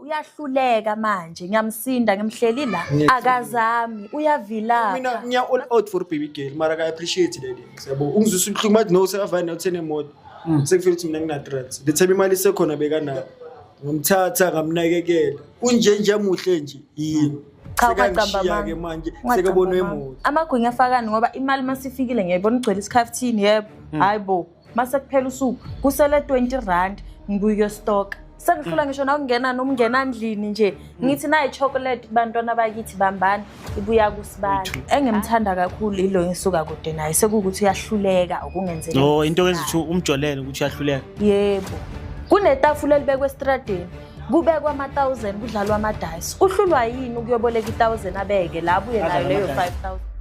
Uyahluleka manje, ngiyamsinda ngimhleli la. Akazami, uyavilapha. Mina ngiya all out for baby girl mara ka appreciate le nto. Yabo ungizwisa ubuhlungu bathi no sekavane nawuthene imoto. Sekufika ukuthi mina ngina threats. The time imali isekhona bekanayo. Ngamthatha ngamnakekela. Unje nje muhle nje yini. Cha ungacamba Sekangishiya-ke amanga. manje Ungacamba sekabonwe amanga. imoto. Amagwinya afakani ngoba imali masifikile ngiyayibona igcwele isikhafuthini yebo. Hayi bo. Mase kuphela usuku kusele 20 rand ngibuye kuyostoka. Sengihlula ngisho nawungena nomngena ndlini nje. Ngithi nayi chocolate bantwana bakithi bambani ibuya kusibani. Engimthanda kakhulu ilo ngisuka kude naye sekuwukuthi uyahluleka ukungenzela. No, into enza ukuthi umjolele ukuthi uyahluleka. Yebo. Kunetafula elibekwe estradeni. Kubekwa ama-1000 kudlalwa amadayisi. Uhlulwa yini ukuyoboleka i-1000 abeke la abuye nayo Adlale leyo amadayisi. 5000.